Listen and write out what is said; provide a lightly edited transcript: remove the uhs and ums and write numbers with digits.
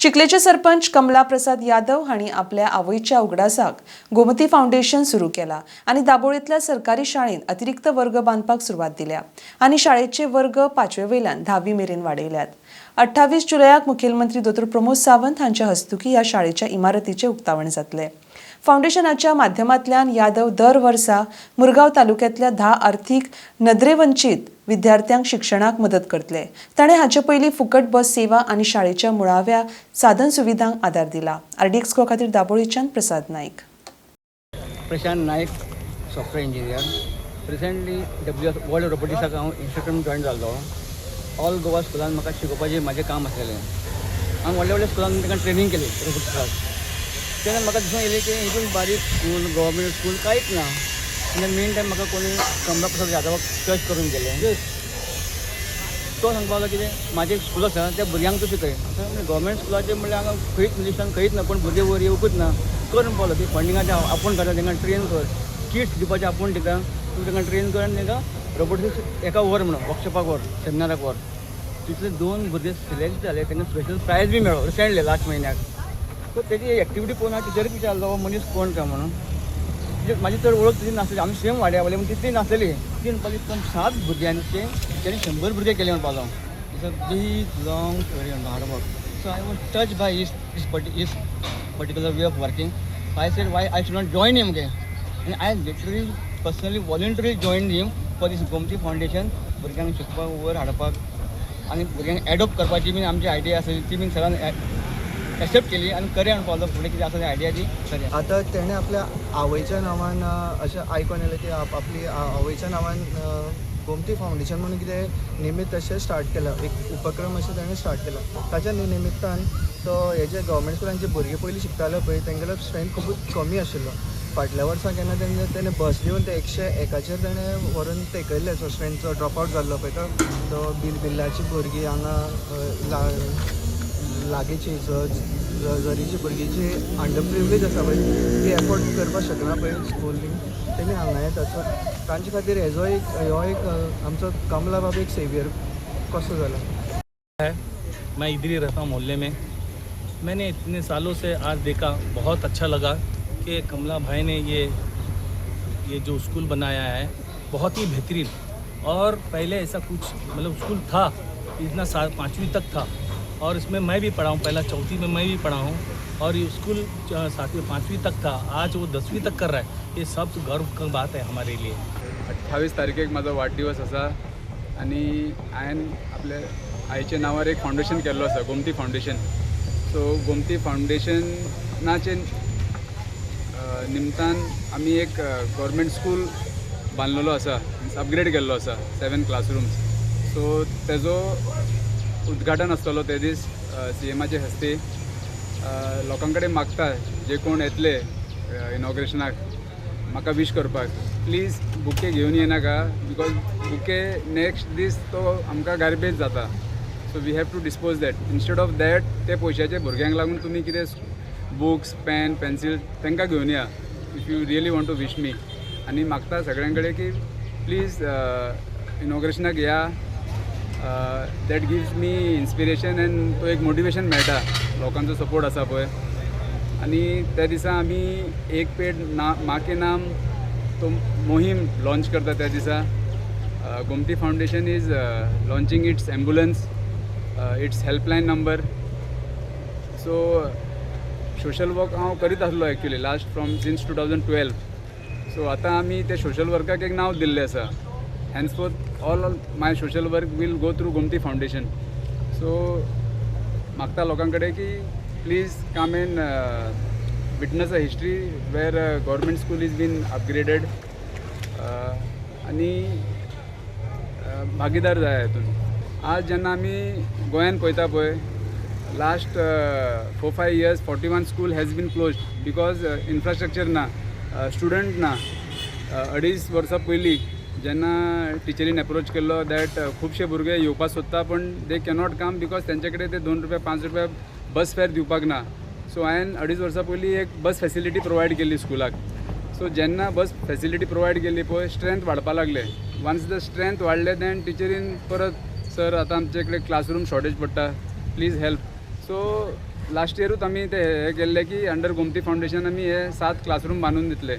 चिखलेचे सरपंच कमला प्रसाद यादव हांणी आपल्या आवयच्या उगडासाक गोमती फावंडेशन सुरू केला आनी दाबोळींतल्या सरकारी शाळेंत अतिरिक्त वर्ग बांदपाक सुरवात दिल्या आनी शाळेचे वर्ग पांचवे वयल्यान धावी मेरेन वाडयल्यात. 28 जुलयाक मुखेलमंत्री दोतोर प्रमोद सावंत हांच्या हस्तुकी ह्या शाळेच्या इमारतीचें उक्तावण जातलें. फावंडेशनाच्या माध्यमांतल्यान यादव दर वर्सा मुरगांव तालुक्यांतल्या 10 अर्थीक नदरेवंचीत विद्यार्थ्यांक शिक्षणाक मदत करतले. ताणें हाचे पयलीं फुकट बस सेवा आनी शाळेच्या मुळाव्या साधन सुविधांक आदार दिला. आरडीएक्स गोवा खातीर दाबोळीच्यान प्रसाद Naik. Prashant Naik, software engineer. Recently W S world रोबोटिक्साक हांव इन्स्ट्रक्टर जॉयन जाल्लो. ऑल गोवा स्कुलान म्हाका शिकोवपाचें म्हाजें काम आसलेलें. हांव व्हडल्या व्हडल्या स्कुलान तांकां ट्रेनींग केली रोबोटिक्साक. तेन्ना म्हाका दिसून येयलें की हितून बारीक स्कूल, गव्हर्मेंट स्कूल कांयच ना. आनी मेन टायम म्हाका कोणी कमला प्रसाद यादवाक टच करून गेलें. तो सांगपाक लागलो, कितें म्हाजें एक स्कूल आसा, त्या भुरग्यांक तूं शिकय. आतां गव्हर्मेंट स्कुलाचें म्हणल्यार हांगा खंयच मिनिस्टरान खंयच ना, पूण भुरगे वयर येवकूच ना. कर म्हणपाक लागलो की फंडिंगाचें आपूण घालता, तांकां ट्रेन कर, किट्स दिवपाचें आपूण दिता, तूं तांकां ट्रेन कर आनी तांकां रोबोटिक्स एका व्हर म्हणून वर्कशॉपाक व्हर, सेमिनाराक व्हर. तितले दोन भुरगे सिलेक्ट जाले, तांकां स्पेशल प्रायज बी मेळ्ळो रिसेंटली लास्ट म्हयन्याक. सो तेजी एक्टिविटी पळोवन हांव टिचरीक विचारलो, हो मनीस कोण काय म्हणून. म्हणजे म्हाजी चड वळख तिजी नासली, आमी सेम वाड्या वयले, पूण तितली नासलेली. ती म्हणपाक लागली, सात भुरग्यांचे तेणी 100 भुरगे केले म्हणपाक लागलो. It's a big long story on hard work. So I was touched by his particular way of working. I said, why I should not join him, okay? And I literally personally voluntarily joined him for this Gomti Foundation. भुरग्यांक शिकपाक वयर हाडपाक आनी भुरग्यांक adopt करपाची बीन आमची idea आसा, ती बीन सरान एक्सेप्ट केली आनी करया म्हणपाक लागलो. फुडें कितें आसा ते आयडिया ती करया. आतां तेणें आपल्या आवयच्या नांवान अशें आयकोन येयलें की आपली आवयच्या नांवान गोमती फावंडेशन म्हणून कितें निमित्त अशें स्टार्ट केलां, एक उपक्रम अशें तेणें स्टार्ट केला. ताच्या निमित्तान तो हेजे गव्हर्मेंट स्कुलान जे भुरगे पयलीं शिकताले पळय, तेंगेलो स्ट्रेंथ खुबूच कमी आशिल्लो. फाटल्या वर्सा केन्ना तेणें तेणें बस दिवन ते 101चेर तेणें व्हरून तेकयल्ले. सो स्ट्रेंथचो ड्रॉप आवट जाल्लो पळय, तो तो बिल्लाची भुरगीं हांगा लागींची जरीची भुरगीं जी अंडर प्रिविलेज आसा पळय, ती एफोर्ड करपाक शकना पळय स्कुलींग, तेमी हांगा येता. सो तांचे खातीर हेजो एक हो एक आमचो कमला बाब एक सेवियर कसो जाला. मैं इधर ही रहता हूँ मोहल्ले में. मैंने इतने सालों से आज देखा, बहुत अच्छा लगा कि कमला भाई ने ये जो स्कूल बनाया है, बहुत ही बेहतरीन. और पहले ऐसा कुछ मतलब स्कूल था इतना सा पाँचवीं तक था और इसमें मैं भी पढ़ा हूँ. पहला चौथी में मैं भी पढ़ा हूँ और ये स्कूल सातवीं पाँचवीं तक था, आज वो 10वीं तक कर रहा है. ये सब गर्व की बात है हमारे लिए. 28 तारखेक म्हाजो वाडदिवस आसा आनी हांवें आपल्या आईच्या नांवार एक फावंडेशन केल्लो आसा, गोमती फावंडेशन. सो गोमती फावंडेशनाचे निमतान आमी एक गव्हर्मेंट स्कूल बांदलेलो आसा, मिन्स अपग्रेड केल्लो आसा, सेवन क्लासरूम्स. सो तेजो उद्घाटन आसतलो ते दीस सीएमाचे हस्ते. लोकां कडेन मागता, जे कोण येतले इनॉग्रेशनाक म्हाका वीश करपाक, प्लीज बुके घेवन येनाका, because bouquet next दीस तो आमकां गार्बेज जाता. So we have to dispose that. Instead of that, ते पयशाचे भुरग्यांक लागून तुमी कितें बुक्स, पेन, पेन्सील तांकां घेवन या, if you really want to wish me. आनी मागता सगळ्यां कडेन की प्लीज इनॉग्रेशनाक या. That gives me inspiration and तो एक मोटिवेशन मेळटा, लोकांचो सपोर्ट आसा पळय. आनी त्या दिसा आमी एक पेड ना माँ के नाम तो मोहीम लॉन्च करता. त्या दिसा Gomti Foundation is launching its ambulance, its helpline number. So social work हांव करीत आसलो actually last from since 2012. So आतां आमी ते सोशल वर्काक एक नांव दिल्लें आसा. Henceforth all my social work will go through Gomti Foundation. So मागता लोकां कडेन की please come and witness a history where government school is been upgraded आनी भागीदार जाय हातून. आज जेन्ना आमी गोंयान पळयता पळय, last 4-5 years 41 school has been closed because infrastructure ना, स्टुडंट ना. अडीच वर्सां पयलीं जेन्ना टिचरीन एप्रोच केल्लो that खुबशे भुरगे येवपाक सोदता, पण they cannot come because तेंचे कडेन ते 2 रुपया, 5 रुपया बस फेर दिवपाक ना. सो हांवें अडीच वर्सां पयलीं एक बस फेसिलिटी प्रोवायड केल्ली स्कुलाक. सो जेन्ना बस फेसिलिटी प्रोवायड केली पळय, स्ट्रेंथ वाडपा लागले. वन्स the strength वाडले, देन टिचरीन परत, सर, आतां आमचे कडेन क्लासरूम शॉर्टेज पडटा, प्लीज हेल्प. सो लास्ट इयरूच आमी ते हे केल्ले की अंडर गोमती फावंडेशन आमी हे 7 क्लासरूम बांदून दितले.